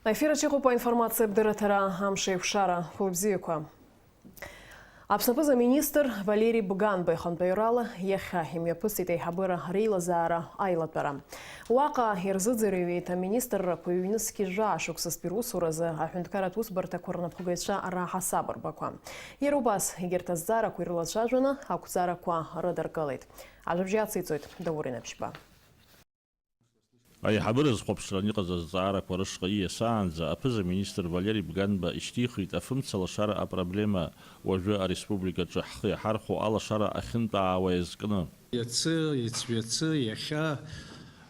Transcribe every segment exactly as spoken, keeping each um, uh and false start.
Аефир аҿы иҟоуп аинформациа абдырраҭара, амш еиқәшара, хәылбзиақәа. Аԥсны аԥыза-министр Валери Бганба ихантәаҩрала иахьа имҩаԥысит аиҳабыра реилазаара аилатәара. Уаҟа ирзыӡырҩуеит аминистррақәа ҩнызқьи жәаа шықәсазтәи русуразы аҳәынҭқарратә усбарҭақәа рнапхгаҩцәа раҳасабырбақәа. Иара убас, егьырҭ азҵаарақәа ирылацәажәаны ақәҵарақәа рыдыркылеит. Ажәабжь ациҵоит Даур Инаԥшьба. Аиҳабыра зхәаԥшран иҟаз азҵаарақәа рышҟа ииасаанӡа аԥыза-министр Валери Бганба ишьҭихит афымца лашара апроблема, уажәы ареспубликаҿы ҳхы иаҳархәо алашара ахьынтәаауа иазкны. Иацы, иҵҩацы, иахьа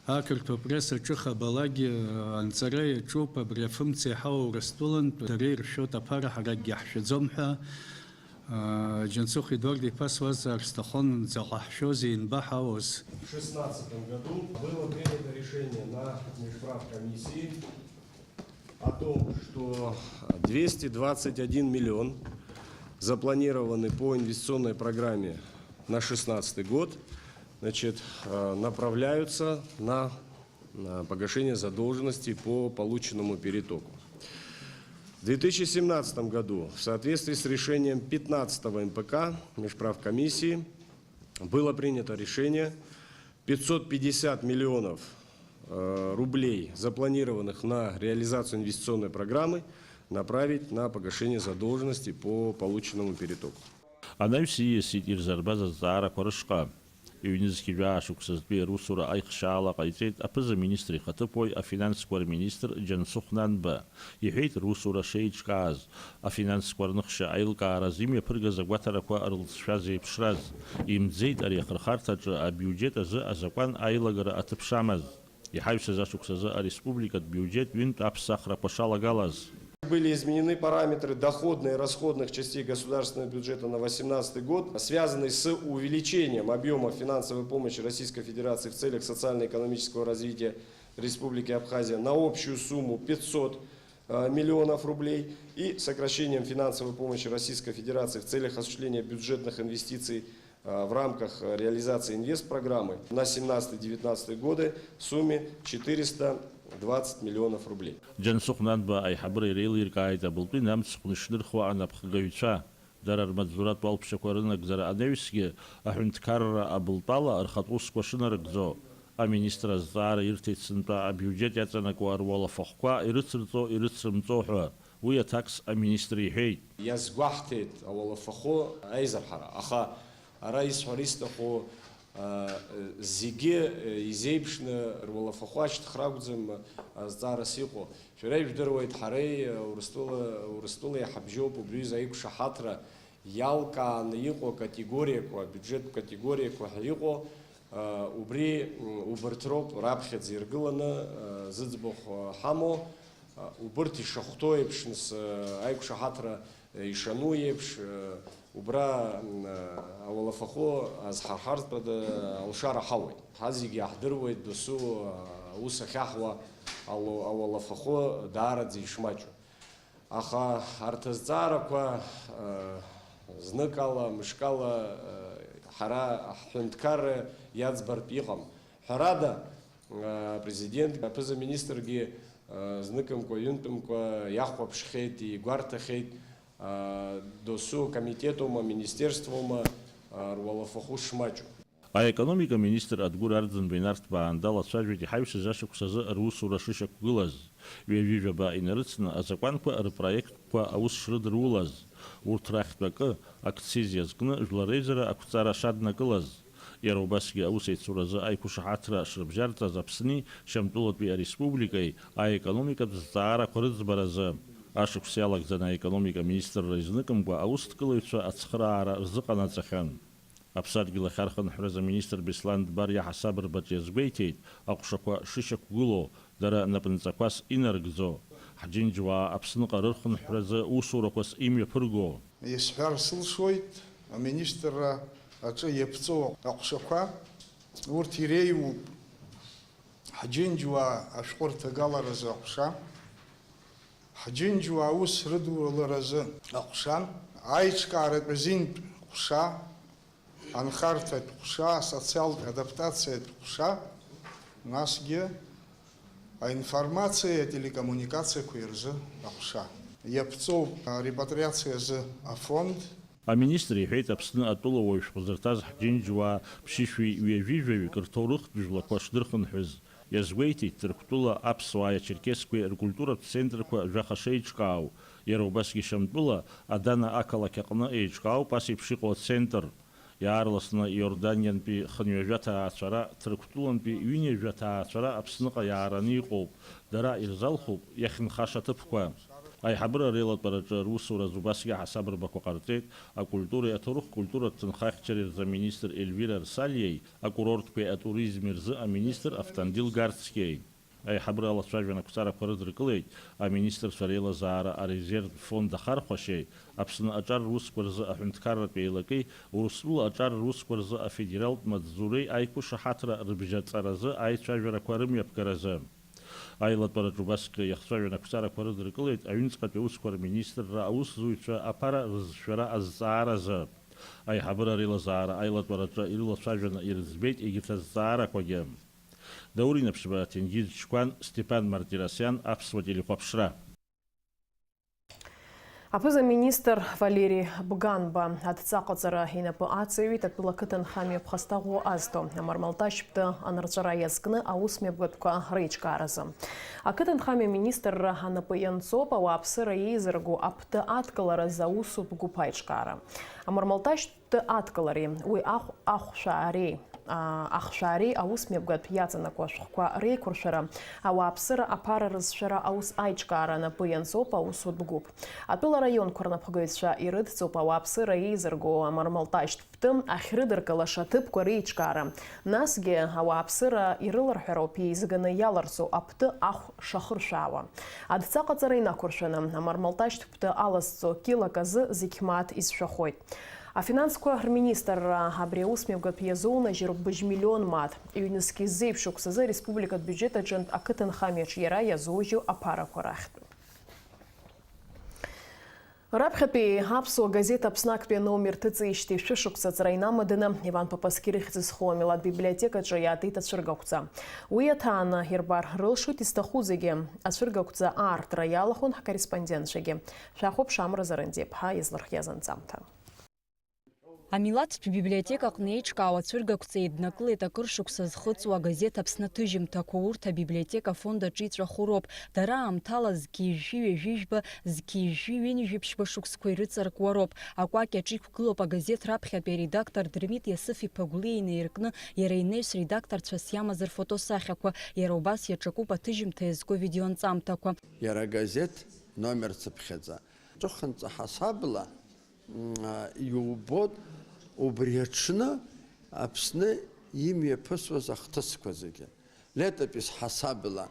ақырҭуа пресс аҿы хабалагьы анҵара иаҿуп, абри афымца иаҳау Урыстәылантә дара иршәоит аԥара, ҳаракгьы ҳшәаӡом ҳәа. Џьансыхә Едуард-иԥа, суазҵаар сҭахын, заҟа ҳшәозеи, ианбаҳауаз? В шестнадцатом году было принято решение на межправкомиссии о том, что двести двадцать один миллион запланированы по инвестиционной программе на шестнадцатый год, значит, э, направляются на э, погашения задолженности по полученному перетоку. В две тысячи семнадцатом году в соответствии с решением пятнадцатого М П К межправкомиссии было принято решение пятьсот пятьдесят миллионов, э, рублей, запланированных на реализацию инвестиционной программы, направить на погашение задолженности по полученному перетоку. Анаҩс ииасит ирзарбаз азҵаарақәа рышҟа. Ҩнызқьи жәаа шықәсазтәи русура аихшьаала ҟаиҵеит аԥыза-министр ихаҭыԥуаҩ афинансқәа рминистр Џьансыхә Нанба. Иҳәеит русура шеиҿкааз, афинансқәа рныхшьа аилкаара азы имҩаԥыргаз агәаҭарақәа рылҵшәа зеиԥшраз. Имӡеит ари ахырхарҭаҿы абиуџьет азы азакәан аилагара аҭыԥ шамаз. Иҳаҩсыз ашықәс азы ареспубликатә биуџьет ҩынтә аԥсахрақәа шалагалаз. Были изменены параметры доходной и расходных частей государственного бюджета на восемнадцатый год, связанные с увеличением объема финансовой помощи Российской Федерации в целях социально-экономического развития Республики Абхазия на общую сумму пятьсот, э, миллионов рублей и сокращением финансовой помощи Российской Федерации в целях осуществления бюджетных инвестиций в рамках реализации инвестпрограммы на семнадцатый-девятнадцатый годы в сумме четыреста двадцать миллионов рублей. Џьансыхә Нанба аиҳабыра иреилиркааит абылтәи намцхә нышьнырхуа анапхгаҩцәа, дара рмаҵзуратә алԥшьақәа рынагӡара анаҩсгьы, аҳәынҭқарра абылтәала рхатә усқәа шынарыгӡо. Аминистр азҵаара ирҭеит сынтәа абиуџьет иаҵанакуа руалафахәқәа ирыцырҵо, ирыцрымҵо ҳәа. Уи аҭакс аминистр иҳәеит. Иазгәаҳҭеит ауалафахәы аизырҳара, аха ара исҳәар исҭаху, а, зегьы, а, изеиԥшны руалафахәы ашьҭыхра акәӡам, а, азҵаарас иҟоу. Шәара ижәдыруеит, ҳареи, а, Урыстәыла, Урыстәылеи ҳабжьоуп убри аҩыза аиқәшаҳаҭра иалкааны иҟоу акатегориақәа, абиуџьеттә категориақәа ҳәа иҟоу, а, убри, м, убарҭ роуп раԥхьаӡа иргыланы, а, зыӡбахә, а, ҳамоу. Убырҭ ишахәҭоу еиԥш, нас, аиқәшаҳаҭра ишану еиԥш, убра, м, ауалафахәы азҳарҳартә алшара ҳауеит. Ҳазегьы иаҳдыруеит досу аус ахьаҳуа ало-, ауалафахәы даараӡа ишмаҷу. Аха арҭ азҵаарақәа, зныкала, мышкала, ҳара ҳҳәынҭқарра иаӡбартә иҟам. Ҳәарада, Апрезидент аԥыза-министргьы, а, зныкымкәа, ҩынтәымкәа иахәаԥшхьеит, игәарҭахьеит, а, досу акомитетума, аминистерствома, а, руалафахәы шмаҷу. Аекономика министр Адгәыр Арӡынба инарҭбаан далацәажәеит иҳаҩсыз ашықәс азы русура шышьақәгылаз. Ҩажәижәаба инарыцны азакәанқәа рпроектқәа аус шрыдырулаз, урҭ рахьтә акы, акциз иазкны, жәлар реизара ақәҵара шаднакылаз. Иара убасгьы аусеицуразы аиқәшаҳаҭра шрыбжьарҵаз Аԥсни Шьамтәылатәи ареспубликеи аекономикатә зҵаарақәа рыӡбаразы. Ашықәс иалагӡаны аекономика министрра изныкымкәа аусҭкылаҩцәа ацхыраара рзыҟанаҵахьан. Аԥсадгьыл ахьархынҳәраз аминистр Беслан Дбар иаҳасабырбаҿ иазгәеиҭеит, аҟәшақәа шышьақәгылоу, дара напынҵақәас инарыгӡо, ҳџьынџьуаа Аԥсныҟа рырхынҳәразы усурақәас имҩаԥырго. Исҳәар сылшоит, аминистрра аҿы иаԥҵоу аҟәшақәа, урҭ иреиуоуп ҳџьынџьуаа ашәҟәы рҭагаларазы аҟәша, ҳџьынџьуаа аус рыдуларазы аҟәша, аиҿкааратә азинтә ҟәша, анхарҭатә ҟәша, асоциалтә адаптациатә ҟәша, насгьы Аинформациеи ателекоммуникациақәеи рзы аҟәша. Иаԥҵоуп арепатриациа азы афонд. Аминистр иҳәеит, Аԥсны атәылауаҩ шәҟәы зырҭаз ҳџьынџьуаа ԥшьышәи ҩажәи жәаҩык рҭоурыхтә жәлақәа шдырхынҳәыз. Иазгәеиҭеит, Ҭырқәтәыла аԥсуааи ачерқьесқәеи ркультуратә центрқәа жәаха шеиҿкаау, иара убасгьы Шьамтәыла, Адана ақалақь аҟны еиҿкаауп ас еиԥш иҟоу ацентр. Иаарласны Иорданиантәи хынҩажәа ҭаацәара, Ҭырқәтәылантәи ҩынҩажәа ҭаацәара Аԥсныҟа иаараны иҟоуп, дара ирзалхуп иахьынхаша аҭыԥқәа. Аиҳабыра реилатәараҿы русуразы убасгьы аҳасабырбақәа ҟарҵеит акультуреи аҭоурых-культуратә ҭынхахьчареи рзы аминистр Ельвира Рсалиеи акурортқәеи атуризми рзы аминистр Автандил Гарцкиеи. Аиҳабыра алацәажәан ақәҵарақәа рыдыркылеит аминистрцәа реилазаара арезервтә фонд ахархәашьеи, Аԥсны аҿар русқәа рзы аҳәынҭқарратә еилакеи, Урыстәыла аҿар русқәа рзы афедералтә маҵзуреи аиқәышаҳаҭра рыбжьаҵаразы аицәажәарақәа рымҩаԥгаразы. Аилатәараҿы убасгьы иахцәажәан ақәҵарақәа рыдыркылеит аҩныҵҟатәи аусқәа рминистрра аусзуҩцәа аԥара рызшәара азҵааразы. Аиҳабыра реилазаара аилатәараҿы ирылацәажәаны ирыӡбеит егьырҭ азҵаарақәагьы. Даур Инаԥшьба, Ҭенгиз Чқәан, Степан Мартиросиан, Аԥсуа телехәаԥшра. Аԥыза-министр Валери Бганба адҵаҟаҵара инапы аҵаҩит атәыла ақыҭанхамҩа ԥхасҭа ӷәӷәа азҭо, амармалташьтә анырҵәара иазкны аусмҩаԥгатәқәа реиҿкааразы. Ақыҭанхамҩа министрра анапы ианҵоуп ауааԥсыра еизырго аԥты адкыларазы аусутә гәыԥ аиҿкаара. Амармалташьтә адкылареи уи ахә-, ахәшәаареи, аа, ахшәаареи аусмҩаԥгатә иаҵанакуа ашәҟәқәа реиқәыршәара, ауааԥсыра аԥара рызшәара аус аиҿкаара анапы ианҵоуп аусутә гәыԥ. Атәыла араионқәа рнапхгаҩцәа ирыдҵоуп ауааԥсыра еизырго амармалташьтә ԥты ахьрыдыркылаша аҭыԥқәа реиҿкаара, насгьы ауааԥсыра ирыларҳәароуп еизганы иаларҵо аԥты ахә шахыршәаауа. Адҵаҟаҵара инақәыршәаны, амармалташьтә ԥты алазҵо килак азы зегь мааҭ изшәахоит. Афинансқәа рминистрра абри аусмҩаԥгатә иазоунажьроуп быжь миллион мааҭ, ҩнызқь зеиԥш шықәсазы ареспубликатә биуџьет аҿынтә ақыҭанхамҩаҿ иара иазоужьу аԥарақәа рахьтә. Раԥхьатәи аԥсуа газеҭ Аԥсны актәи аномер ҭыҵижьҭеи шәышықәса ҵра инамаданы, Иван Папаскир ихьӡ зху амилаҭ библиотекаҿы иаатит ацәыргақәҵа. Уи аҭааны ирбар рылшоит изҭаху зегьы. Ацәыргақәҵа аартра иалахәын ҳкорреспондентцәагьы. Шәахәаԥш Амра Зарандиаԥҳа излырхиаз анҵамҭа. Амилаҭтә библиотекаҟны еиҿкаау ацәыргақәҵа еиднакылеит акыр шықәса зхыҵуа агазеҭ Аԥсны аҭыжьымҭақәа, урҭ абиблиотека афонд аҿы иҵәаху роуп. Дара аамҭала зқьи жәшәи ҩажәи жәба, зқьи жәшәи ҩынҩажәи ԥшьба шықәсқәа ирыҵаркуа роуп. Акәакь аҿы иқәгылоуп агазеҭ раԥхьатәи аредактор Дырмит Иасыф-иԥа Гәлиа инаиркны иара инаҩс редакторцәас иамаз рфотосахьақәа. Иара убас иаҿакуп аҭыжьымҭа иазку авидеоанҵамҭақәа. Иара агазеҭ номер цыԥхьаӡа. Ҵыхәанҵа ҳасабла, м, а, иубоит убри аҽны Аԥсны имҩаԥысуаз ахҭысқәа зегьы. Летопис ҳасабла,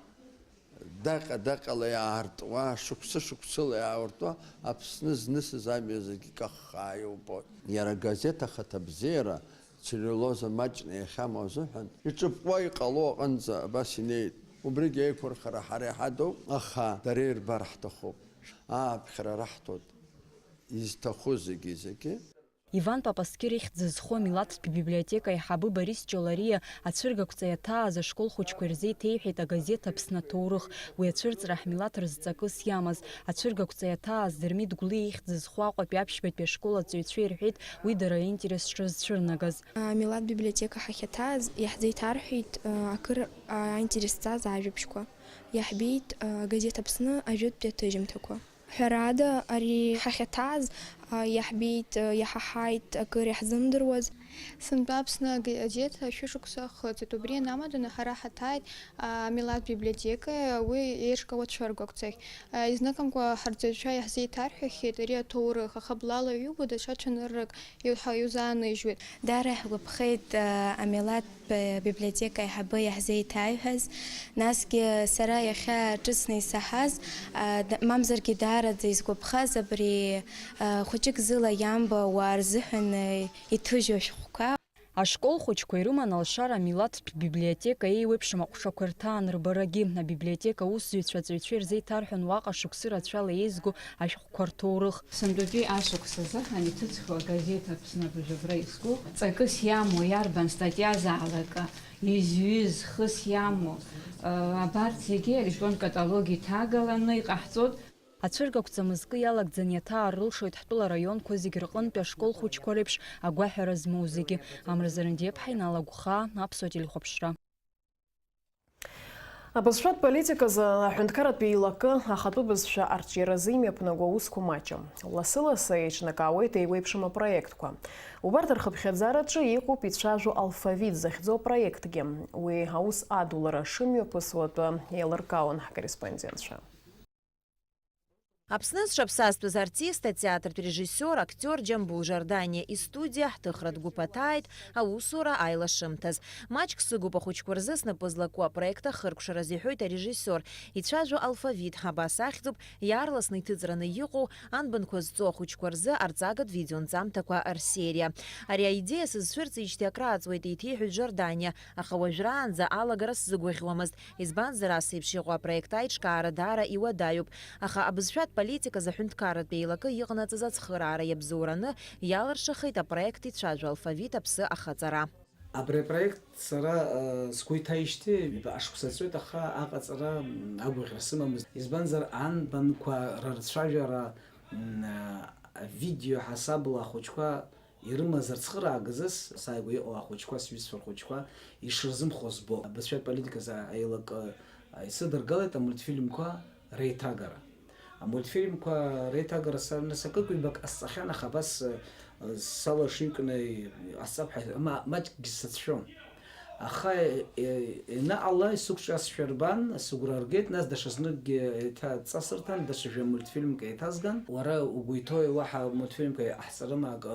даҟьа-даҟьала иаартуа, шықәсы-шықәсыла иаартуа, Аԥсны знысыз амҩа зегьы каххаа иубоит. Иара агазеҭ ахаҭабзиара, целлиулоза маҷны иахьамоу азыҳәан, иҿыпҟәа иҟало аҟынӡа абас инеит. Убригьы аиқәырхара ҳара иҳадуп, аха дара ирбар ҳҭахуп. Ааԥхьара раҳҭоит изҭаху зегьы-зегьы. Иван Папаскир ихьӡ зху амилаҭтә библиотека аиҳабы Борис Ҷолариа ацәыргақәҵа иаҭааз ашкол хәыҷқәа ирзеиҭеиҳәеит агазеҭ Аԥсны аҭоурых, уи ацәырҵра ҳмилаҭ рзҵакыс иамаз. Ацәыргақәҵа иаҭааз Дырмит Гәлиа ихьӡ зху Аҟәатәи аԥшьбатәи ашкол аҵаҩцәа ирҳәеит уи дара ринтерес шрызцәырнагаз. Амилаҭ библиотека ҳахьаҭааз иаҳзеиҭарҳәеит, акыр аинтерес зҵаз ажәабжьқәа. Иаҳбеит, а, газеҭ Аԥсны ажәытәтәи аҭыжьымҭақәа. Ҳәарада, ари ҳахьаҭааз, а, иаҳбеит, а, иаҳаҳаит акыр иаҳзымдыруаз. Сынтәа Аԥсны агазеҭ шәышықәса ахыҵит. Убри ианамаданы ҳара ҳаҭааит, а, амилаҭ библиотекаиа уи еиҿкаау ацәыргақәҵахь. А, изныкымкәа ҳарҵаҩцәа иаҳзеиҭарҳәахьеит ари аҭоурых, аха блала иубо даҽа цәаныррак иу-, ҳа-, иузааныжьуеит. Даара иаҳгәаԥхеит, а, амилаҭтә библиотека аиҳабы иаҳзеиҭаиҳәаз. Насгьы сара иахьа ҿыцны исаҳаз, а, д-, мамзаргьы даараӡа исгәаԥхаз абри, а, хәыҷык зыла иамбо ауаа рзыҳәан, а, иҭыжьу ашәҟәқәа. Ашкол хәыҷқәа ирыман алшара амилаҭтә библиотека еиуеиԥшым аҟәшақәа ирҭаан рбарагьы. Абиблиотека аусзуҩцәа аҵаҩцәа ирзеиҭарҳәон уаҟа шықәсы рацәала еизго ашәҟәқәа рҭоурых. Сынтәатәи ашықәс азыҳәан иҭыҵхьоу агазеҭ Аԥсны абыжә абра изку, ҵакыс иамоу иарбан статиазаалак изҩыз, хыс иамоу, абарҭ зегьы аелектронтә каталог иҭагаланы иҟаҳҵоит. Ацәыргақәҵа мызкы иалагӡаны иаҭаарылшоит ҳтәыла араионқәа зегь рҟынтәи ашкол хәыҷқәа реиԥш агәаҳәара змоу зегьы. Амра Зарандиаԥҳа иналагәхаа, Аԥсуа телехәаԥшра. Абызшәатә политиказы аҳәынҭқарратә еилакы ахатәы бызшәа арҿиаразы имҩаԥнаго аусқәа маҷым. Лассы-лассы еиҿнакаауеит еиуеиԥшым апроектқәа. Убарҭ рхыԥхьаӡараҿы иҟоуп ицәажәо алфавит захьӡу апроектгьы. Уи аус адулара шымҩаԥысуа атәы еилыркаауан ҳкорреспондентцәа. Аԥсны зҽаԥсазтәыз артист, атеатртә режиссиор, актиор Џьамбул Жорданиа истудиа ҳҭыхратә гәыԥ аҭааит аусура аилашымҭаз. Маҷк сыгуп ахәыҷқәа рзы снапы злаку апроект ахыркәшараз, иҳәоит арежиссиор. Ицәажәо алфавит, абас ахьӡуп иаарласны иҭыҵраны иҟоу анбанқәа зҵоу ахәыҷқәа рзы арҵагатә видеонҵамҭақәа рсериа. Ари аидеиа сызцәырҵижьҭеи акрааҵуеит, еиҭеиҳәеит Жорданиа, аха уажәраанӡа алагара сзыгәаӷьуамызт. Избанзар, ас еиԥш иҟоу апроект аиҿкаара даара иуадаҩуп, аха абызшәатә политиказы аҳәынҭқарратә еилакы иҟанаҵаз ацхыраара иабзоураны иалыршахеит апроект ицәажәо алфавит аԥсы ахаҵара. Абри апроект сара, э, сгәы иҭаижьҭеи ҩба ашықәса ҵуеит, аха аҟаҵара, м, агәаӷьра сымамызт. Избанзар, анбанқәа рырцәажәара, м, а, авидео ҳасабла ахәыҷқәа ирымаз рцхыраагазы сааигәа иҟоу ахәыҷқәа, сҩызцәа рхәыҷқәа ишырзымхо збо. Абызшәатә политиказы аилакы исыдыргалеит амультфильмқәа реиҭагара. Амультфильмқәа реиҭагара са, нас акык-ҩбак ҟасҵахьан, аха абас, э, сала шыҩкны иҟасҵап ҳәа, ма-, маҷкгьы сацәшәон. Аха, э, э, ианаҟала исықәҿиазшәа рбан, сыгәра ргеит, нас даҽазныкгьы еиҭаҵасырҭан, даҽа жәа мультфильмк еиҭазган. Уара угәы иҭоуи, уаҳа мультфильмк ҟаҳҵарыма, ак,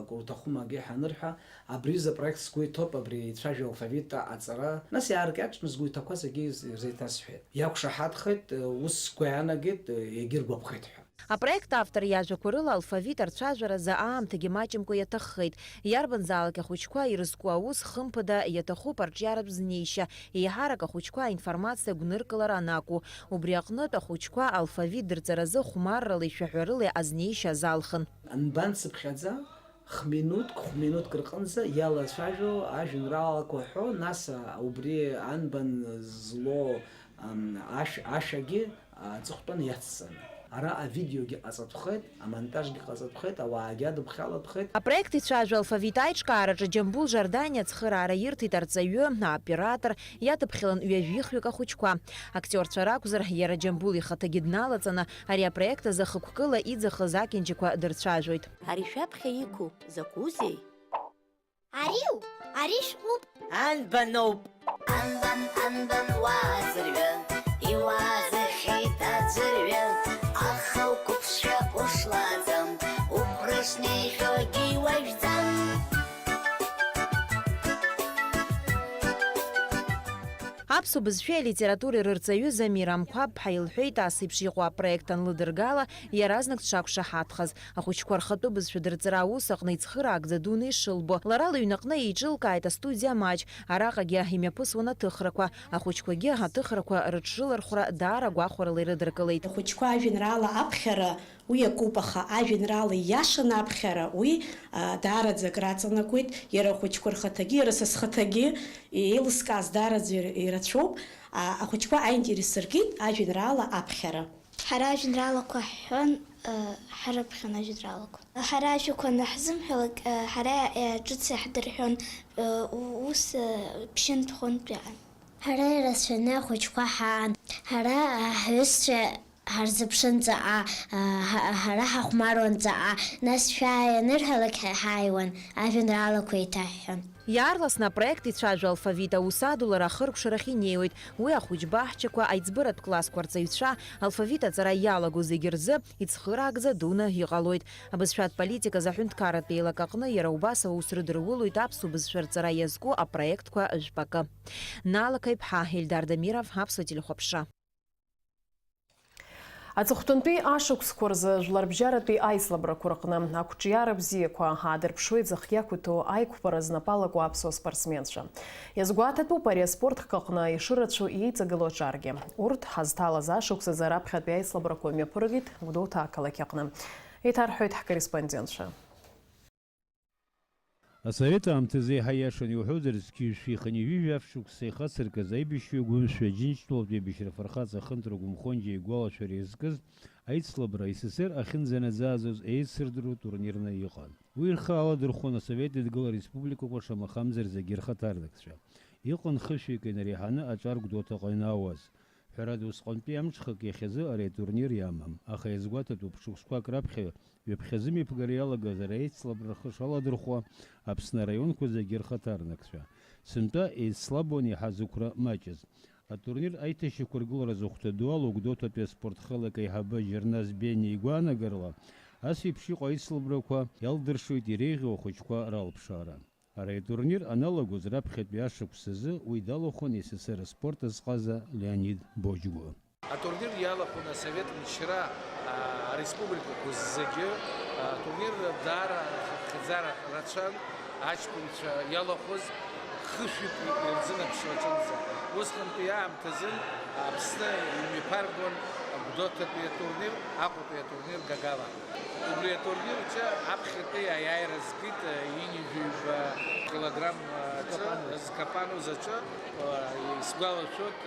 ак уҭахума, акгьы ҳанырҳәа, абри аҩыза апроект сгәы иҭоуп, абри ицәажәо алфавит аҟаҵара. Нас иааркьаҿны сгәы иҭақәаз зегьы ирзеиҭасҳәеит. Иақәшаҳаҭхеит, ус сгәы иаанагеит, егьыргәаԥхеит ҳәа. Апроект автор иажәақәа рыла алфавит арцәажәаразы аамҭагьы маҷымкәа иаҭаххеит. Иарбанзаалак ахәыҷқәа ирызку аус, хымԥада, иаҭахуп арҿиаратә знеишьа, еиҳарак ахәыҷқәа аинформациа гәныркылара анакәу. Убри аҟнытә, ахәыҷқәа алфавит дырҵаразы хәмарралеи шәаҳәарылеи азнеишьа азалхын. Анбан цыԥхьаӡа, хә-минуҭк, хә-минуҭк рҟынӡа иалацәажәо ажәеинраалақәа ҳәо, нас, а, убри анбан злоу, ам, ашә-, ашәагьы аҵыхәтәан иацҵаны. Ара авидеогьы ҟаҵатәхеит, амонтажгьы ҟаҵатәхеит, ауаагьы адыԥхьалатәхеит. Апроект ицәажәо алфавит аиҿкаараҿы Џьамбул Жорданиа ацхыраара ирҭеит арҵаҩы, аоператор, иадыԥхьалан ҩажәихҩык ахәыҷқәа. Актиорцәа ракәзар, иара Џьамбул ихаҭагьы дналаҵаны, ари апроект азы хықәкыла иӡахыз акьанџьақәа дырцәажәоит. Ари шәаԥхьа иқәу закәузеи? Ариу, ари шәҟәуп. Анбаноуп? Анбан, анбан уааӡырҩы, иуаазырхьеит аӡырҩы, аха уқәыԥшшәа ушлаӡам, уқәрышнеихьоугьы иуажәӡам. Аԥсуа бызшәеи алитературеи рырҵаҩы Замира Амқәаб-ԥҳа илҳәеит, ас еиԥш иҟоу апроект анлыдыргала, иаразнак дшақәшаҳаҭхаз. Ахәыҷқәа рхатәы бызшәа дырҵара аус аҟны ицхыраагӡа дуны ишылбо. Лара лыҩнаҟны еиҿылкааит астудиа маҷ, араҟагьы имҩаԥысуан аҭыхрақәа. Ахәыҷқәагьы аҭыхрақәа рыҽрылархәра даара гәахәарыла ирыдыркылеит. Ахәыҷқәа ажәеинраала аԥхьара уи акоуп, аха ажәеинраала ииашаны аԥхьара уи, а, даараӡа акраҵанакуеит. Иара ахәыҷқәа рхаҭагьы, иара са схаҭагьы еилыскааз даараӡа ир-, ирацәоуп. А, ахәыҷқәа аинтерес ркит ажәеинраала аԥхьара. Ҳара ажәеинраалақәа ҳҳәон, э, ҳрыԥхьон ажәеинраалақәа. Ҳара ажәақәа анаҳзымҳәалак, э, ҳара, э, ҿыц иаҳдырҳәон, э, у-, ус, э, ԥшьынтә-хәынтә иаан. Ҳара ирацәаны ахәыҷқәа ҳаан. Ҳара, э, ҳҩызцәа ҳарзыԥшын ҵаҟа, э, ҳа-, ҳара ҳахәмаруан ҵаҟа, нас шәааи анырҳәалак ҳа-, ҳааиуан, ажәеинраалақәа еиҭаҳҳәон. Иаарласны апроект ицәажәо алфавит аус адулара ахыркәшарахь инеиуеит. Уи ахәыҷ баҳчақәа, аиҵбыратә классқәа рҵаҩцәа, алфавит аҵара иалаго зегьы рзы ицхыраагӡа дуны иҟалоит. Абызшәатә политиказы аҳәынҭқарратә еилак аҟны иара убас аус рыдырулоит аԥсуа бызшәа рҵара иазку апроектқәа жәпакы. Нала Қаиԥҳа, Ельдар Дамиров, Аԥсуа телехәаԥшра. Аҵыхәтәантәи ашықәсқәа рзы жәларбжьаратәи аицлабрақәа рҟны ақәҿиара бзиақәа аадырԥшуеит зхы иақәиҭу аиқәԥара знапы алаку аԥсуа спортсменцәа. Иазгәаҭатәуп ари аспорт хкы аҟны ишырацәоу иеиҵагылоу аҿаргьы. Урҭ ҳазҭалаз ашықәс азы раԥхьатәи аицлабрақәа мҩаԥыргеит Гәдоуҭа ақалақь аҟны. Еиҭарҳәоит ҳкорреспондентцәа. Асовет аамҭазы еиҳа иашан иуҳәозар, зқьи жәшәи хынҩажәи жәаф шықәса ихацыркыз аибашьҩы гәымшәа Џьынџьтәылатәи абжьра афырхаҵа Хынтра Гәымхонџьиа игәалашәара иазкыз аицлабра С С С Р ахьынӡанаӡааӡоз еицырдыруа турнирны иҟан. Уи рхы аладырхәон Асовет Еидгыла ареспубликақәа, шамахамзар зегьы рхаҭарнакцәа. Иҟан хышәҩык инареиҳаны аҿар Гәдоуҭаҟа ианаауаз. Ҳәарада, усҟантәи амҽхак иахьазы ари атурнир иамам, аха иазгәаҭатәуп, шықәсқәак раԥхьа ҩаԥхьа зымҩаԥгара иалагаз ари аицлабра рхы шаладырхәуа Аԥсны араионқәа зегьы рхаҭарнакцәа. Сынтәа еицлабуан иаҳа зықәра маҷыз. Атурнир аиҭашьақәыргылара зыхәҭа ду алоу Гәдоуҭатәи аспорт хылак аиҳабы Џьарназ Бениа игәаанагарала, ас еиԥш иҟоу аицлабрақәа иалдыршоит иреиӷьу ахәыҷқәа ралԥшаара. Ари атурнир аналагоз раԥхьатәи ашықәс азы уи далахәын С С С Р аспорт азҟаза Леонид Боџьгәа. Атурнир иалахәын асовет мчра, а, ареспубликақәа зегьы. Атурнир даара хыԥхьаӡара рацәан, аҷкәынцәа иалахәыз хышәҩык ирзынаԥшуа аҿынӡа. Усҟантәи аамҭазын Аԥсны имҩаԥаргон Гәдоуҭатәи атурнир, Аҟәатәи атурнир Гагава. Убри атурнир аҿы аԥхьатәи аиааира зкит, ҩынҩажәи ҩба килограмм аҿы, зкапануз аҿы, исгәалашәоит,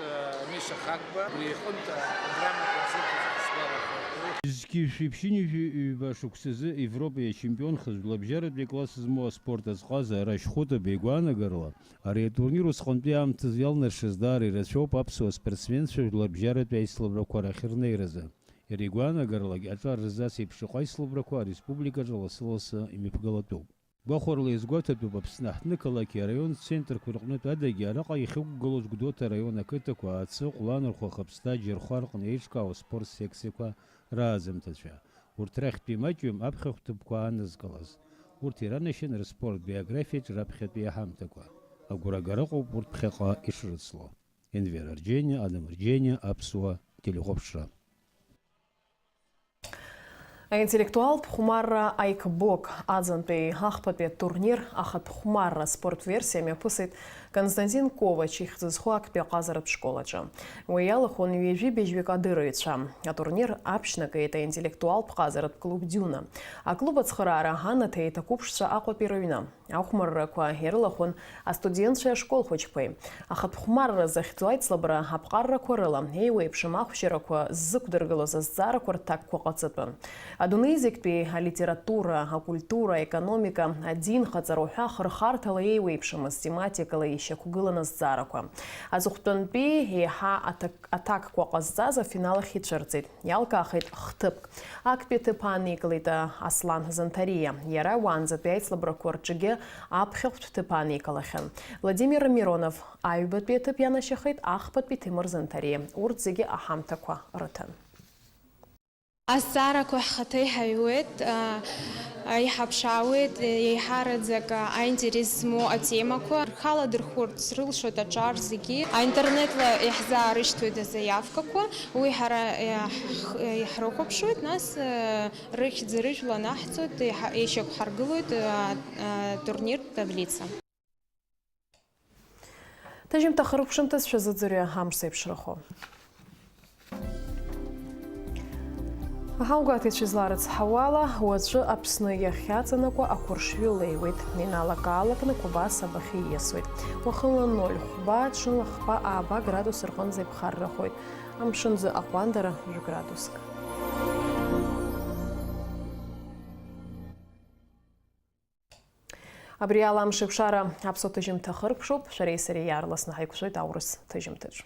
Миша Хагба, убри иҟынтә аграмма концерт сгәалашәоит. Зқьи жәшәи ԥшьынҩажәи ҩба шықәсазы Европа иачемпионхаз жәлабжьаратәи акласс змоу аспорт азҟаза Рашь Хәытаба игәаанагарала, ари атурнир усҟантәи аамҭазы иалнаршаз даара ирацәоуп аԥсуа спортсменцәа жәларбжьаратәи аицлабрақәа рахь рнеиразы. Иара игәаанагаралак, аҿар рзы ас еиԥш иҟоу аицлабрақәа ареспубликаҿы лассы-лассы имҩаԥгалатәуп. Гәахәарала иазгәаҭатәуп, Аԥсны аҳҭнықалақь араион центрқәа рҟнытә адагьы араҟа иахьықәгылоз Гәдоуҭа араион ақыҭақәа Аацы, Ҟәланырхәа, Хаԥсҭа, Џьархәа рҟны еиҿкаау аспорт секциақәа рааӡамҭацәа. Урҭ рахьтә имаҷҩым аԥхьахәҭыԥқәа аанызкылаз. Урҭ иранашьан рыспорт биографиаҿ раԥхьатәи аҳамҭақәа. Агәрагара ыҟоуп урҭ ԥхьаҟа ишрыцло. Енвер Арџьениа, Адам Арџьениа, Аԥсуа телехәаԥшра. Аинтеллектуалтә хәмарра Аикбок аӡынтәи ахԥатәи атурнир ахатә хәмарра спорт версиа мҩаԥысит Константин Ковач ихьӡ зху актәи аҟазаратә школ аҿы. Уи иалахәын ҩажәи быжьҩык адырҩцәа. Атурнир аԥшьнакит аинтеллектуалтә ҟазаратә клуб Диуна. Аклуб ацхыраара анаҭеит ақәыԥшцәа Аҟәатәи рыҩны. Ахәмаррақәа ирылахәын астудентцәеи ашкол хәыҷқәеи. Ахатә хәмарра захьӡу аицлабра аԥҟаррақәа рыла еиуеиԥшым ахәшьарақәа ззықәдыргылоз азҵаарақәа рҭакқәа ҟаҵатәын. Адунеи зегьтәи алитература, акультура, аекономика, адинхаҵара уҳәа ахырхарҭала еиуеиԥшымыз тематикала ишьақәгылан азҵаарақәа. Аҵыхәтәантәи еиҳа аҭак-, аҭакқәа ҟазҵаз афинал ахь ицәырҵит. Иалкаахеит хҭыԥк. Актәи аҭыԥ ааникылеит, а, Аслан Занҭариа. Иара уаанӡатәи аицлабрақәа рҿгьы аԥхьахәтә ҭыԥ ааникылахьан. Владимир Миронов аҩбатәи аҭыԥ ианашьахеит, ахԥатәи Ҭемыр Занҭариа. Урҭ зегьы аҳамҭақәа рыҭан. Азҵаарақәа ҳхаҭа иҳаҩуеит, а, а, иҳаԥшаауеит, еиҳараӡак, а, аинтерес змоу атемақәа. Рхала дырхәырц рылшоит аҿар зегьы. Аинтернетла иаҳзаарышьҭуеит азаиавкақәа. Уи ҳара, э, ҳх-, э, иаҳрыхәаԥшуеит, нас, э, рыхьӡ-рыжәла анаҳҵоит, еиҳа-, еишьақәҳаргылоит, э, атурниртә таблица. Ҭыжьымҭа хыркәшамҭаз шәазыӡырҩы амш зеиԥшрахо. Аҳаугәаҭаҩцәа изларыцҳауала, уаҵәы Аԥсны иахьаҵанакуа ақәыршҩы леиуеит, иналакаалакны Қәабас абахьы ииасуеит. Уахынла ноль хәба, ҽынла хԥа ааба градус рҟынӡа иԥхаррахоит. Амшынӡы аҟәандара жәградуск. Абри ала амш еиқәшара аԥсуа ҭыжьымҭа хыркәшоуп, шәареи сареи иаарласны ҳаиқәшәоит аурыс ҭыжьымҭаҿ.